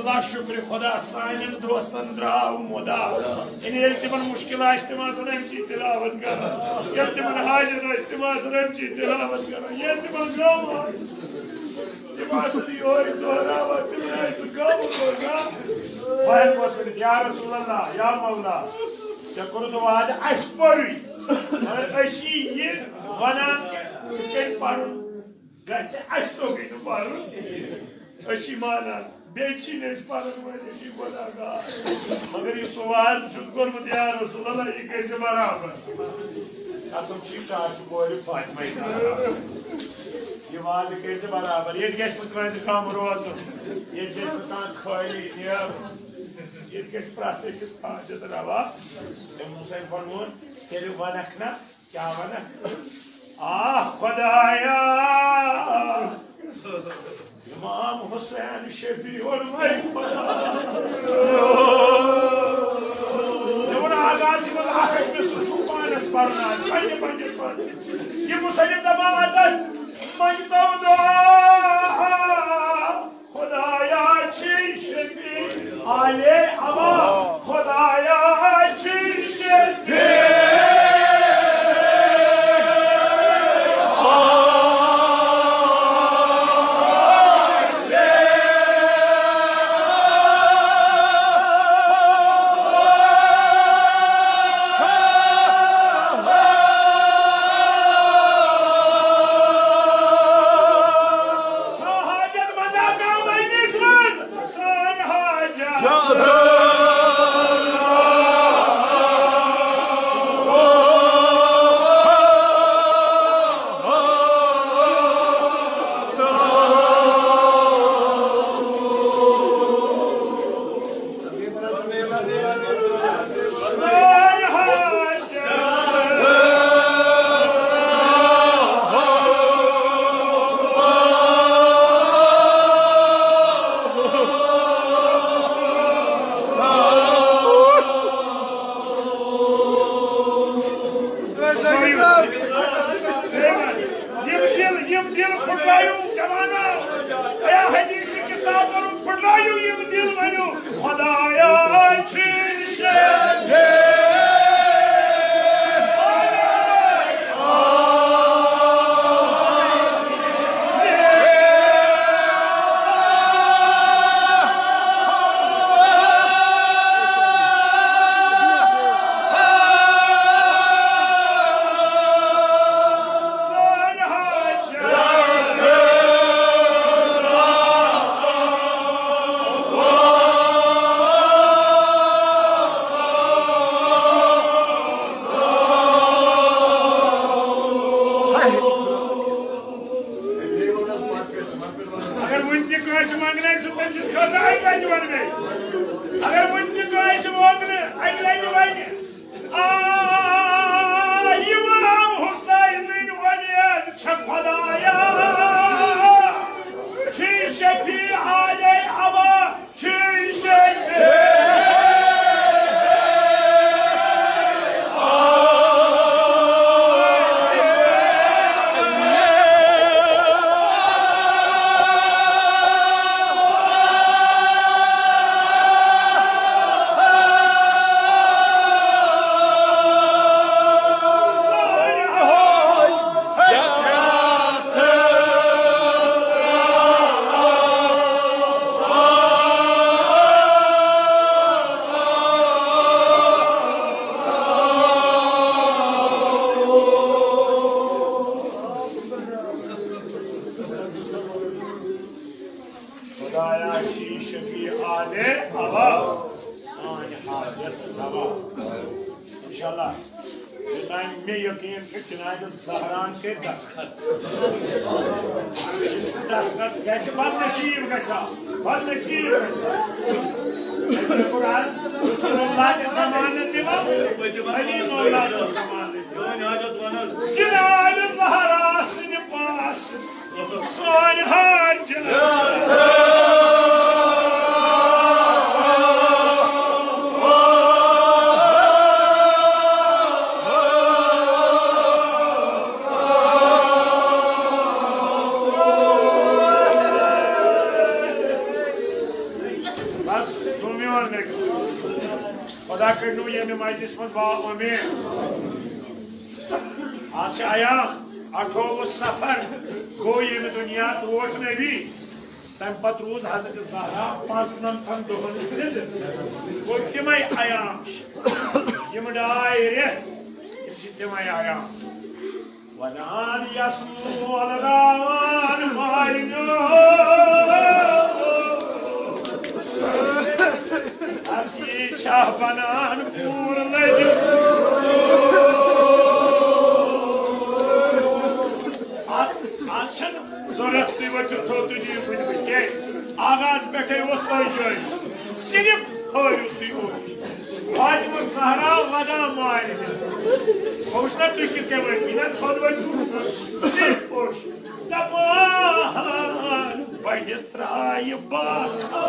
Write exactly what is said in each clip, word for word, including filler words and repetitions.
اللہ شکر خدا سانٮ۪ن دوستن درٛاو مُدا۔ یعنی ییٚلہِ تِمن مُشکِل آسہِ، تِم آسن اَمہِ چی تِلاوت کران۔ ییٚلہِ تِمن حاجت آسہِ، تِم آسن اَمہِ چی تِلاوت کران۔ ییٚلہِ تِمن غم آسہِ، تِم آسن یورٕ دۄہراوان، تِمن آسہِ نہٕ غم روزان۔ بہٕ ہٮ۪کہٕ اوس ؤنِتھ، یا رسول اللہ، یا مولا، ژےٚ کوٚرُتھ وعدٕ، اَسہِ پوٚرُے۔ مگر أسۍ چھِ یہِ ونان کہِ یہِ کٔرۍ پرُن۔ گژھِ اَسہِ توٚگُے نہٕ پَرُن کِہیٖنۍ۔ أسۍ چھِ مانان، بیٚیہِ چھِنہٕ أسۍ پَرَن وٲلۍ، أسۍ چھِ گۄناہگار۔ مگر یہِ سُہ وعدٕ چھُکھ کوٚرمُت، یا رسول اللہ، یہِ کٔرۍ زِ برابر۔ قسم چھِ کاٹہِ کورِ فاطمہ زہرا۔ یہِ وعدٕ کٔرۍ زِ برابر۔ ییٚتہِ گژھِ نہٕ کٲنٛسہِ غم روزُن۔ ییٚتہِ گژھِ نہٕ کانٛہہ خٲلی نیرُن۔ ییٚتہِ گژھِ پرٛٮ۪تھ أکِس حاجت روا۔ تٔمۍ ووٚن، فرمووُن، تیٚلہِ وَنکھ نہ، کیٛاہ وَنان؟ آ خۄدایا، امام حسین شفیع الامت۔ مےٚ ووٚن آغازٕے منٛز اکھ أکۍ مےٚ سُہ چھُ پانَس پَرناوان، پنٛنہِ پنٛنہِ پانہٕ۔ یہِ مُصنِف دَپان اَتَتھ، منٛگتو دُعا۔ خدایا چھی شفیع آلے عبا، خدایا چھی شفیع۔ حاجت منٛد آو أمِس منٛز سٲنۍ حاجت۔ یِم دِل، یِم دِل پھُٹرٲیِو جوانو۔ اے حدیث کِس صاحب کَرُن، پھُٹرٲیِو یِم دِل، ؤنِو، خۄدایا چھُے شے۔ اگر وُنہِ تہِ کٲنٛسہِ منٛگنے چھُ، تٔمۍ سٕنٛدِ خٲطرٕ اَکہِ لَٹہِ وَنہٕ مےٚ۔ اگر وُنہِ تہِ کٲنٛسہِ منٛگنے اَکہِ لَٹہِ وَنہِ، آ، امام حسینٕنۍ ولید چھےٚ خدایا، چھی شفیع آلے عبا، چھی شفیع۔ خدایا چھی شفیع آلے عبا، سانہِ حاجت روا۔ انشاءاللہ، یوٚتام مےٚ یقین چھُ، جناب زہران کے دستخط۔ دستخط گژھِ، بدنصیب گژھِ آسُن، بدنصیب گژھِ۔ قرآن رسول اللہ کے زمانہٕ تہِ وَن، علی مولا کے زمانہٕ تہِ وَن۔ جناب زہرا سٕنٛدِ پاس سون حاجت۔ بس، دوٚپُن میون نبی۔ خدا کٔرِنو ییٚمہِ مجلس منٛز با امین۔ آز چھِ ایام، اَٹھووُہ صفر گوٚو ییٚمہِ دُنیا ٹوٹھ نبی۔ تَمہِ پتہٕ روٗز حضرت زہرا پانٛژنَمتھن دۄہن زِنٛدٕ۔ گوٚو تِمے ایام چھِ۔ یِم ڈاے رٮ۪تھ، یِم چھِ تِمے ایام۔ ودان یسمو الراوان مالنو۔ اصلی چھا بنان پور لٔجِتھ۔ از، از چھنہٕ ضرورت تُہۍ ؤتھِو تھوٚد تہٕ دِیِو کُنہِ کُنہِ۔ کیٛازِ؟ آغاز پٮ۪ٹھے اوس أتھۍ جایہِ۔ صرف ہٲیِو تُہۍ اوٗرۍ۔ فاطمہ زہرا ودان مالِنِس۔ بہٕ وٕچھٕ نا تُہۍ کِتھ کٔنۍ ؤتھِو، نہ تھوٚد ؤتھِو۔ صرف اوس دپان، بڑِ ترایہِ باکھا۔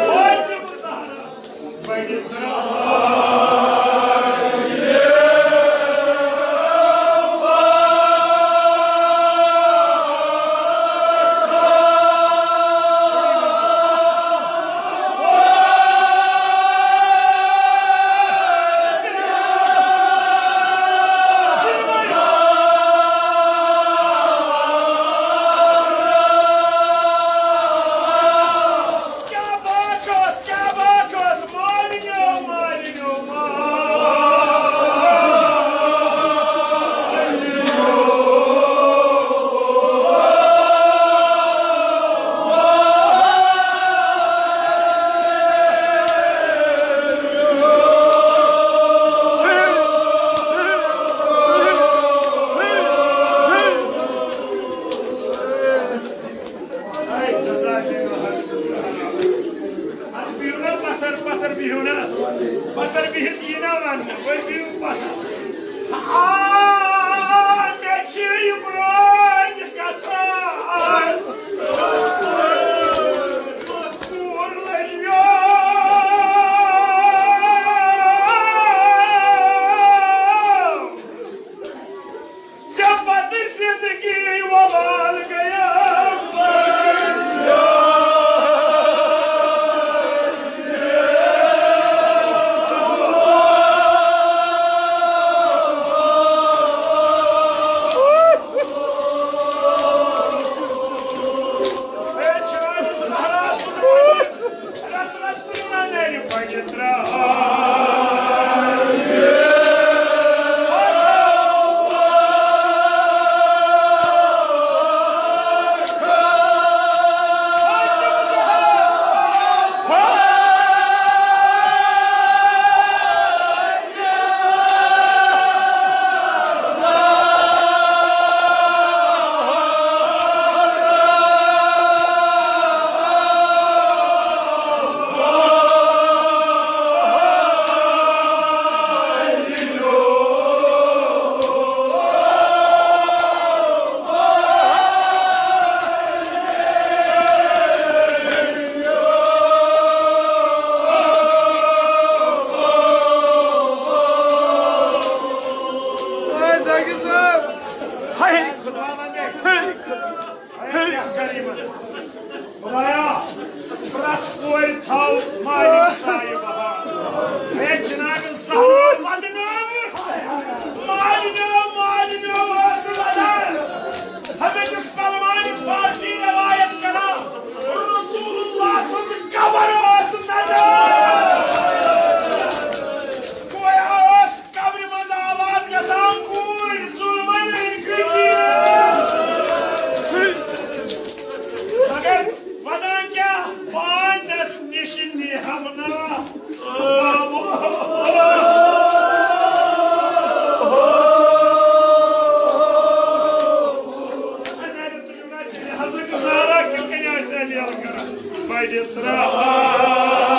فاطمہ زہرا۔ کیٛاہ بات ٲس، کیٛاہ بات ٲس، مالِنیو، مالِنیو، مالِنیو۔ اَتھ بِہِو نا پَتھر، پَتھر بِہِو نا۔ پَتھر بِہِتھ یی نا وَننہٕ، وۄنۍ بِہِو پَتھر۔ آ، مےٚ چھِ یہِ برٛونٛہہ گژھان۔ کوٗر لٔجیو۔ ژےٚ پتہٕ زندگی وبال گٔیَم۔ خدایا، پرٛٮ۪تھ کورِ تھاو مالِنۍ سایہِ بہار۔ ہے جناب زہرا بدنام۔ مالِنیو، مالِنیو ٲس ودان۔ حضرت سلمان فارسی روایت کران، رسول اللہ سُنٛد قبر اوس نجار۔ گویا اوس قبرِ منٛز آواز گژھان، کوٗرۍ ظُلمَن ہٕنٛدۍ کٔشیٖرِ۔ مگر ودان کیٛاہ؟ پانس نِش نیہم نہٕ۔ حضرت زہرا کِتھ کٔنۍ آسہِ ہا لیل کران؟ بڑِ ترٛاوان۔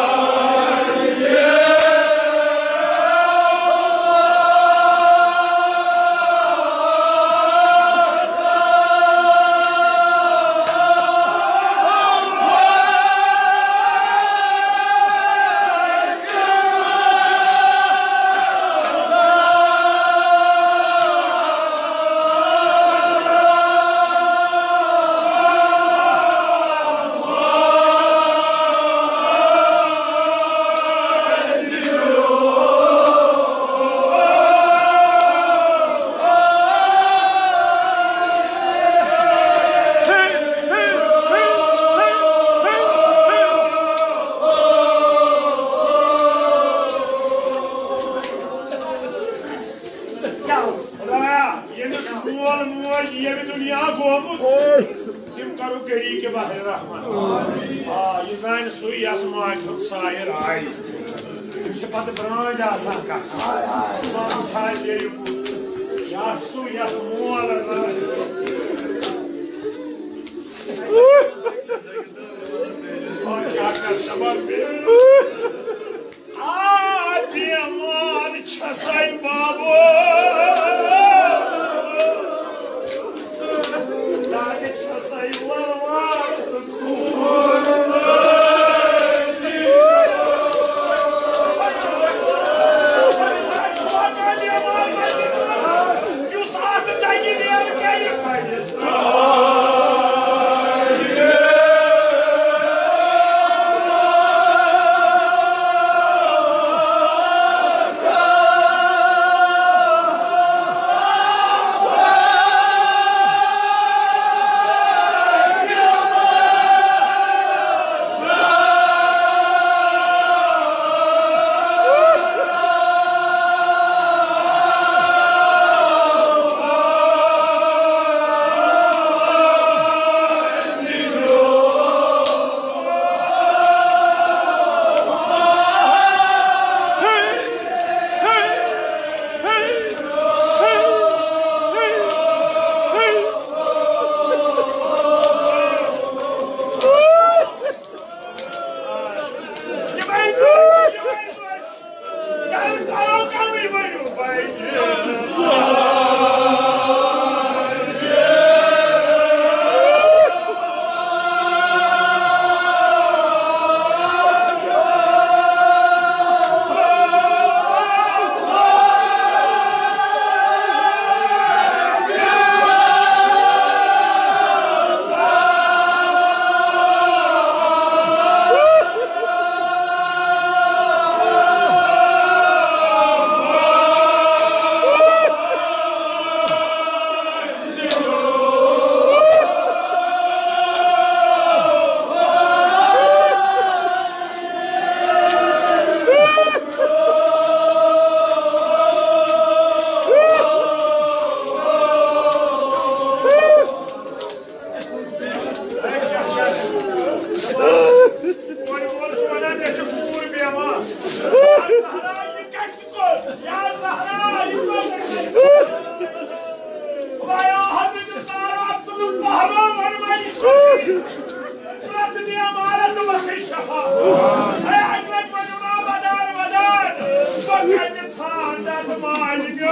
آ، یہِ زانہِ سُے یَس ماجہِ ہُنٛد سایہِ راے۔ یہِ چھِ پَتہٕ برٛانٛدۍ آسان گژھان۔ مان چھا یہِ، یہِ چھُ سُے یَس مول راے۔ آ، کیٛاہ کَرٕ دَپان بیٚیہِ؟ آ، بیمار چھسے بابو، دگ چھسے وار۔ یُس اتھ دگہِ نیرِ، کرِ۔ کورِ وول چھُ وَنان، مےٚ چھِ کوٗر بیمار۔ یا زہرا، یہِ کَتہِ کوٚر؟ یا زہرا، یہِ کَتہِ کوٚر؟ خۄدایا، حضرت زہرا، ژٕ نہٕ پہلوان وَنہِ وَنہِ چھُ۔ پرٛٮ۪تھ بیمارس وَنہِ شفا۔ اے اَکہِ لَٹہِ ؤنِو نا ودان ودان، بہٕ کَتہِ ژھانٛڈٕ اَتھ مالِکیو؟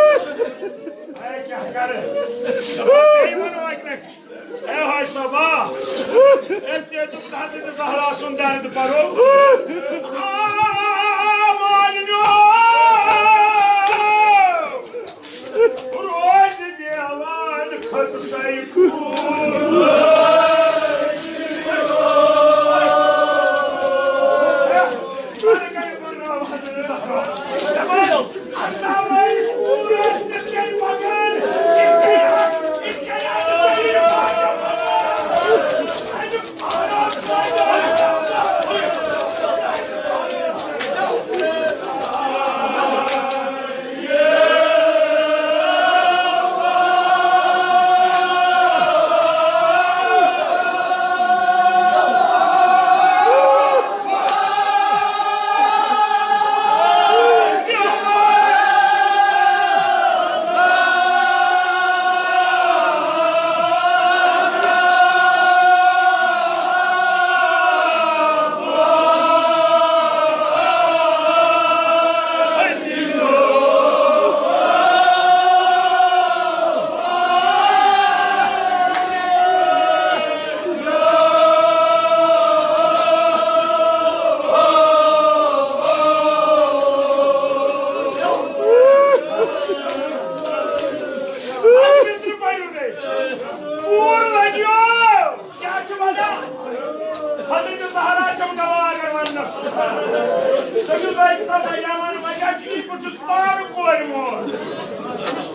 اے، کیٛاہ کرٕ؟ بیٚیہِ وَنو اَکہِ لَٹہِ۔ اے ہاے صبا، اے ژےٚ دوٚپُتھ حضرت زہرا سُنٛد درد پَرو۔ آ، مالِنیو، روزِ دیوان کھٔژ سَے کوٗر۔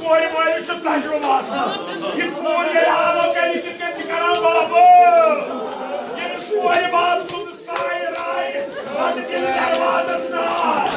کورِ مٲلِس چھُ تجرُبہٕ آسان۔ یہِ کوٗر ییٚلہِ آلو کَرِ، کِتھ کٔنۍ چھِ کران بابہٕ؟ ییٚلہِ سورِ باب سُنٛد سایہِ رایہِ پتہٕ تِم دروازس نار۔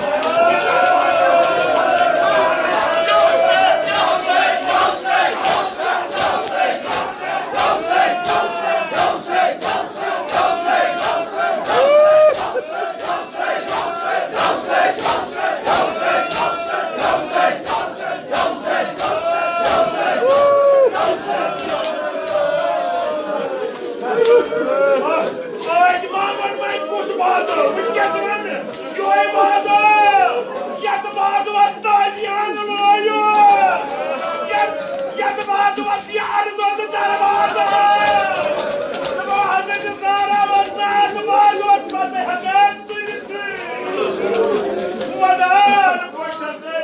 آج ما وَن وۄنۍ کُس بازو؟ وٕنکیٚس وَن۔ یُہے بازو، یَتھ بازوَس تازیان لویُن۔ یَتھ، یَتھ بازوَس یہِ اَرٕ دۄدٕ دروازٕ۔ دَپان حضرت زہرا وَس نہٕ اَتھ بازوَس پَتہٕ ہٮ۪کان تُلِتھ۔ ودان بہٕ چھَسَے۔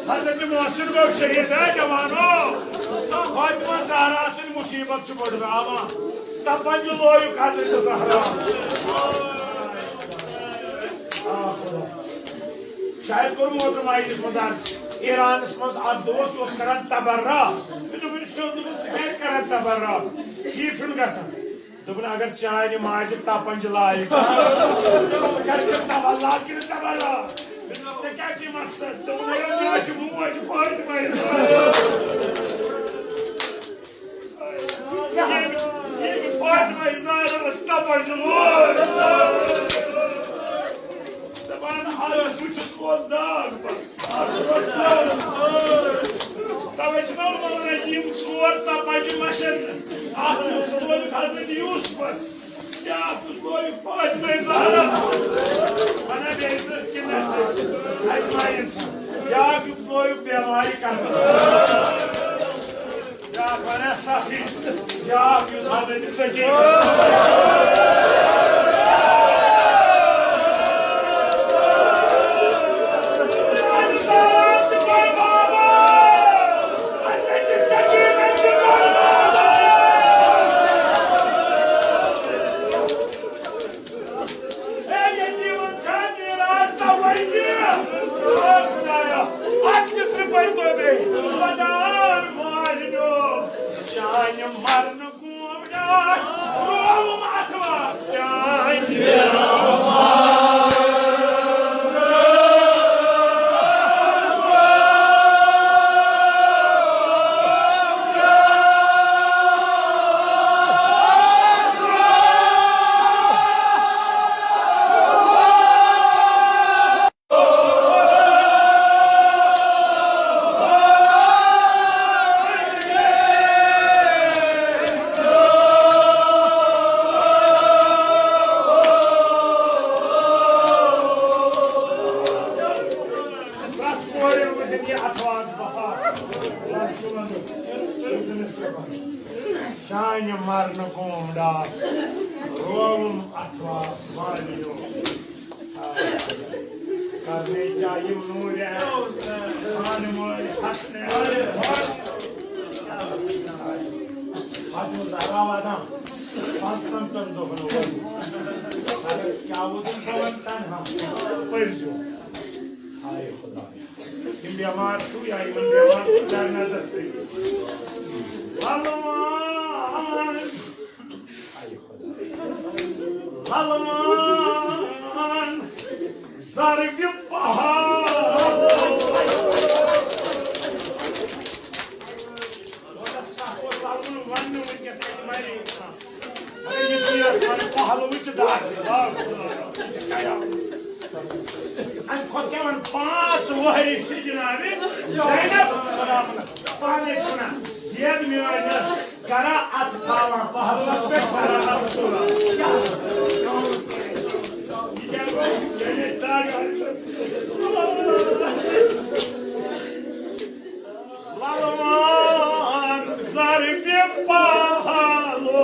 حضرت محسن گوٚو شہید، ہے جوانو۔ فاطمہ زہرا سٕنٛز مصیبت چھِ بٔڑراوان۔ تپان چھُ لویُک حضرت زہرا۔ آ خدا۔ شاید کوٚر مےٚ اوترٕ ماجدِس منٛز عرض، ایرانس منٛز اکھ دوست، یہِ اوس کران تبرا۔ مےٚ دوٚپ أمِس سیوٚد، دوٚپُن، "ژٕ کیٛازِ کران تبرا؟ ٹھیٖک چھُنہٕ گژھان۔" دوٚپُن، "اگر چانہِ ماجہِ تپنج لایہِ کانٛہہ، ژٕ کَرٕ تیٚلہِ تبلا کِنہٕ تبلا؟ ژےٚ کیٛاہ چھُے مقصد؟" دوٚپُن، "ہے، مےٚ چھِ موج فاطمہ یزار۔ ییٚمہِ، ییٚمہِ فاطمہ یزار ٲس تپنج موج۔" دَپان، حضرت، بہٕ چھُس پوٚز داغ پَتہٕ۔ توے چھُ مےٚ ووٚنمُت، یِم ژور تپنجہِ مَشَن۔ اکھ یُس لوٚگ حضرت یوسفس، بیاکھ یُس لوٚگ فاطمہ زہرا۔ وَنان بیٚیہِ زٕ کِنہٕ اَجمعین۔ بیاکھ یُس لوٚگ بیمارِ کربلا۔ بیاکھ وَنان سخی۔ بیاکھ یُس حضرت سکین۔ اے یتیمن چھا میراث توے کینٛہہ؟ او خدایا، اتھ کس نہٕ پٔرۍتو بیٚیہِ؟ ودان مالِنیو، چانہِ مرنہٕ گوم ڈاس، رووُم اتھواس چانہِ۔ پرٛٮ۪تھ کورِ روٗزِن یہِ اتھواس بہار۔ شانہِ مرنہٕ گوم ڈاس، رووُم اتھواس مالِیو۔ کرنے کیا یِم نوٗرِ خانہٕ مٲلۍ حسنہِ۔ فاطمہ زہرا واتان پانٛژتن تن دۄہن اوس۔ مگر کیا ووتُس بہٕ وۄنۍ تنہا؟ پٔرۍزیو۔ ہاے خدایا۔ یِم بٮ۪مار چھُو یا یِمن بٮ۪مار چھُو در نظر تھٲیِو۔ للوان۔ للوان زرگہِ پہاڑ۔ اوس لاگُن وننہٕ وٕنکیٚس اَتہِ مَرِ اِنسان۔ مگر یہِ چیٖز وَنہِ پہلوٕچ دَگ، دَگ، دَگ، یہِ چھِ قیامت۔ اَمہِ کھۄتہٕ کیٛاہ وَنہٕ، پانٛژھ وٕہٕرۍ چھِ جنابِ زینب سلام اللہ پانَے چھِ وَنان، "دید میٛٲنۍ نہ کرا اَتھ تھاوان پہلوَس پٮ۪ٹھ سلام اللہ۔" یہِ کیٛاہ گوٚو؟ ییٚلہِ دَگ آسہِ۔ للوان ضربِ پہلو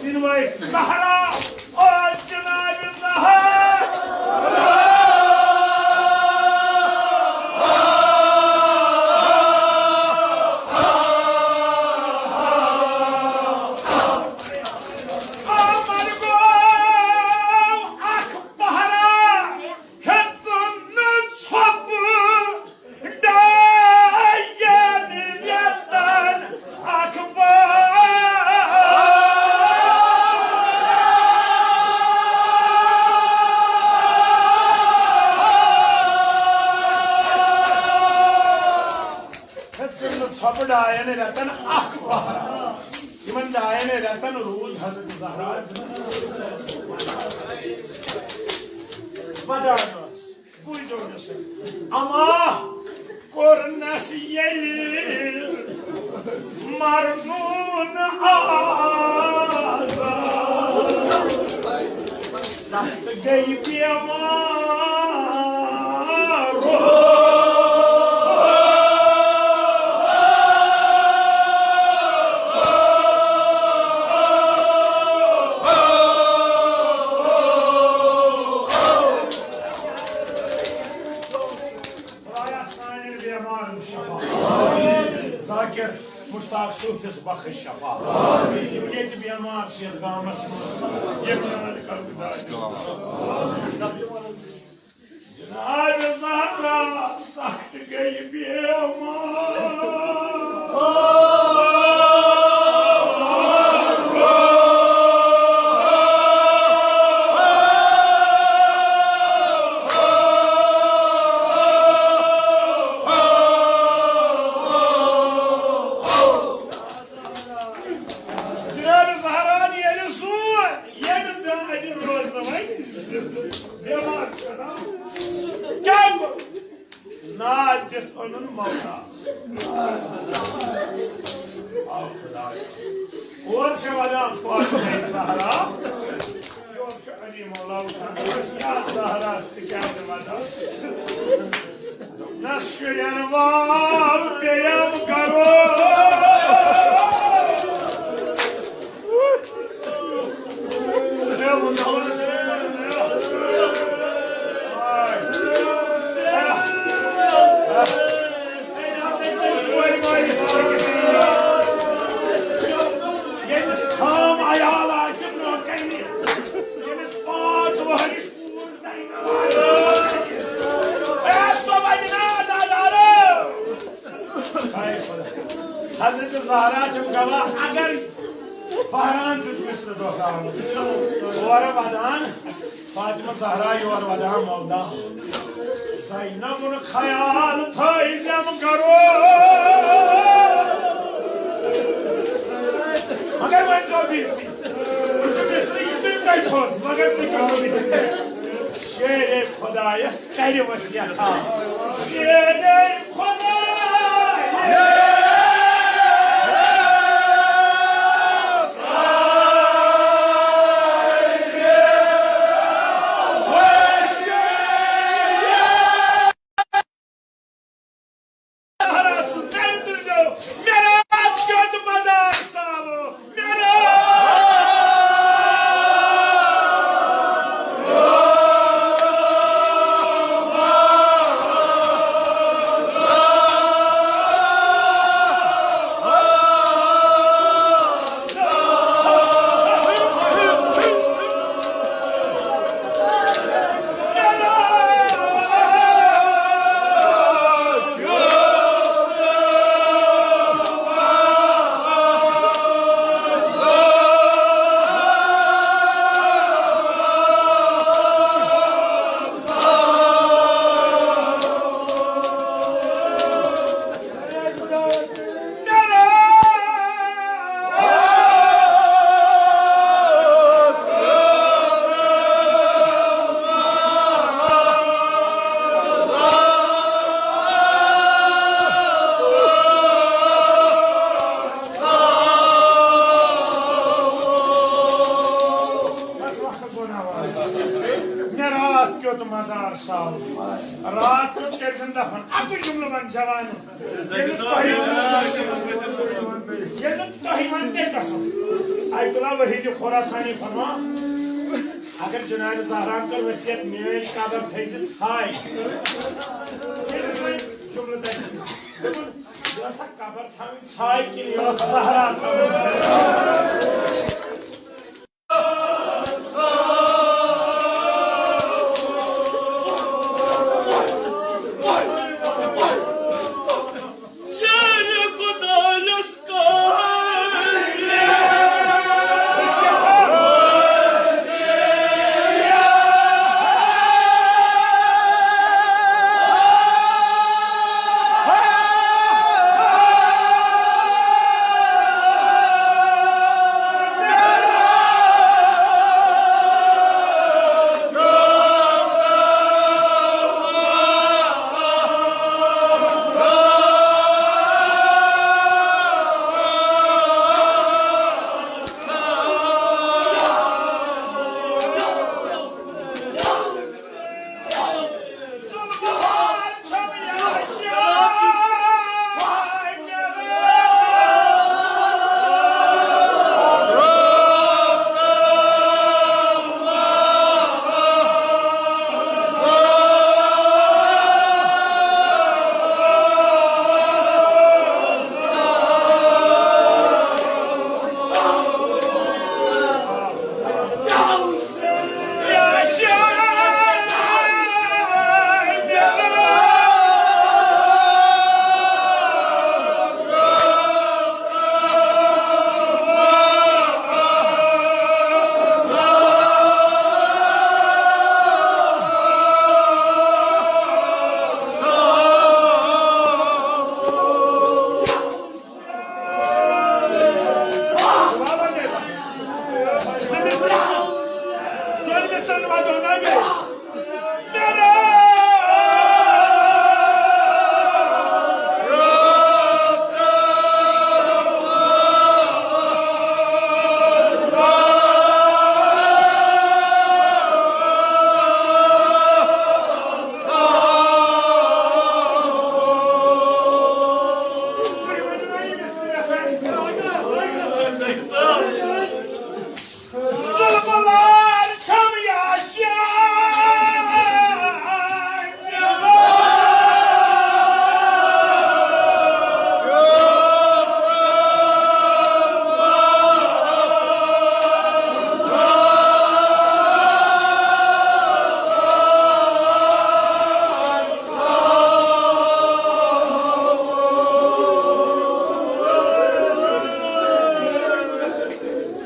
سِنوَے زہرا، او جناب زہرا۔ عمر گوٚو اکھ پہرا، ہیٚژٕن نہٕ ژھۄپہٕ ڈاین رٮ۪تن اکھ بار۔ ہیٚژٕن نہٕ ژھۄپہٕ ڈاین رٮ۪تن اکھ بار۔ یِمن ڈاین رٮ۪تن روٗد حضرت زہرا ودان۔ بوٗزِو مےٚ سۭتۍ۔ اما کوٚرنس ییٚلہِ مرنُن آزاد، سخت گٔے بیمار۔ خدایا سانٮ۪ن بیمارن شفا۔ ذاکر مشتاق صوفیس بخش شفا۔ یِم ییٚتہِ بیمار چھِ یتھ گامس منٛز، یِم نہٕ وۄنۍ خلق دادِ۔ جناب زہرا سخت گٔے بیمار۔ جناب زہرا ییٚلہِ سون ییٚمہِ دادِ روزنہٕ وۄنۍ زِندٕ۔ بیمار چھُ نا؟ کیٛاہ گوٚو؟ ناد دِتھ اوٚنُن مولا۔ آو خدایا۔ اورٕ چھِ وَنان فاطمہ زہرا، یورٕ چھُ علی مولا وٕچھان، کیٛاہ زہرا، ژٕ کیٛازِ وَنان؟ نہ شُرٮ۪ن وال پیٚیَم کرو۔ ییٚمِس خام عیال آسہِ، نوکر نہِ، ییٚمِس پانٛژھ وُہرِس کوٗر زینب آسہِ، اے سۄ وَنہِ نا دادارو۔ حضرت زہرا چھم گواہ، اگر بہران چھُس مِصرٕ دۄہ ترٛاوان، اورٕ وَدان، فاطمہ زہرا یور وَدان مولا۔ زینبُن خیال تھٲیزٮ۪م کرو۔ مگر وۄنۍ چھو بِہتھٕے۔ وۄنۍ چھُ مِصرٕ یہِ تُہۍ تۄہہِ تھوٚد، مگر تُہۍ کٔرِو بِہتھٕے۔ شیرے خدایس کرِ وصیت۔ شیرے خدایس۔ ہزار سال۔ راتھ کیُتھ کٔرۍ زن دفن۔ اکُے جملہٕ ون جوانو۔ ییٚلہِ تۄہہِ، ییٚلہِ تۄہہِ ونہِ تیٚلہِ گژھو۔ آیت اللہ وحید خراسانی فرمان، اگر جناب زہرا کٔر وصیت، میٲنۍ قبر تھٲیزِ ژھاے۔ ییٚلہِ سُہ جملہٕ تتہِ دوٚپُن، یہِ ٲسا قبر تھاوٕنۍ ژھاے کِنہٕ یہِ ٲس زہرا تھاوٕنۍ ژھاے؟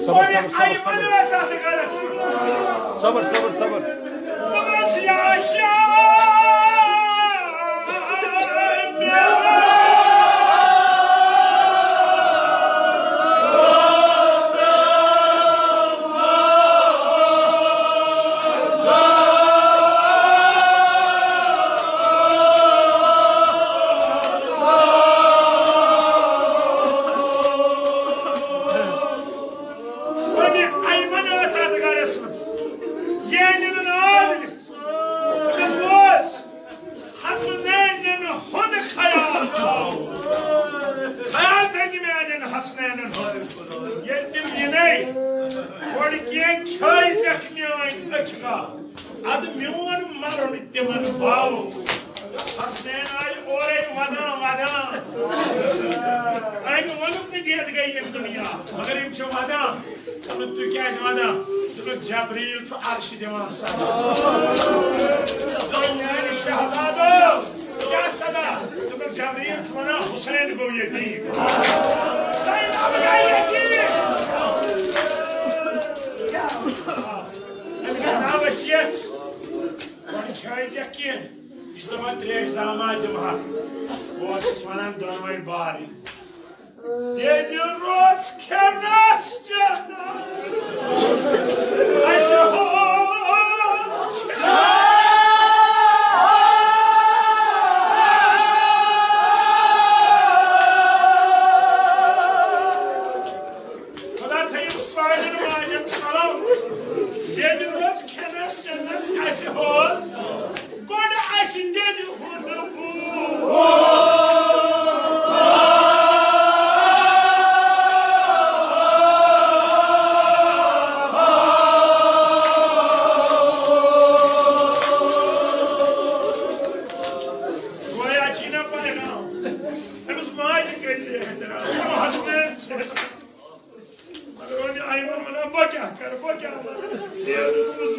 صبر، صبر، صبر، صبر۔ صبر، صبر، صبر۔ وۄنۍ ایمن ٲس اتھ گرس منٛز۔ یہِ أنِن نہٕ ناد نِتھ۔ تہٕ بوز، حسنینن ہُنٛد خیال تھاو۔ خیال تھٲیزِ میانٮ۪ن حسنینن ہُنٛد۔ ییٚلہِ تِم یِنَے، گۄڈٕ کینٛہہ کھٲیزٮ۪کھ میٲنۍ أچھ گاو۔ ادٕ میون مرُن تِمن باو۔ حسنین آیہِ اورے ودان ودان۔ أمۍ ووٚنُکھ نہٕ دِتھ گٔے یِم دُنیا، مگر یِم چھِ ودان۔ دوٚپُن، تُہۍ کیازِ ودان؟ دوٚپُن، جبریٖل چھُ عرشہِ دِوان صدا۔ دوٚپُن، میانہِ شہزادو، کیٛاہ صدا؟ دوٚپُن، جبریٖل چھُ ونان، حسین گوٚو یتیٖم۔ زینب گٔے یتیٖم۔ أمِس چھُ ناو وصیت۔ گۄڈٕ کھیٲیزٮ۪کھ کینٛہہ۔ یہِ چھُ دَپان، ترٛیش دامہ دِمہٕ ہا۔ بہٕ اوسُس وَنان دۄنوَے بارٕنۍ۔ دِیِو روز کھٮ۪نَس چٮ۪نَس۔ اَسہِ ہو خدا تھٲیِو سانٮ۪ن ماجٮ۪ن سلام۔ ییٚتہِ روز کھٮ۪نَس چٮ۪نَس اَسہِ ہول۔ بہٕ کیٛاہ کرٕ، بہٕ کیٛاہ وَنہٕ؟ تٔمۍ دوٚپُس،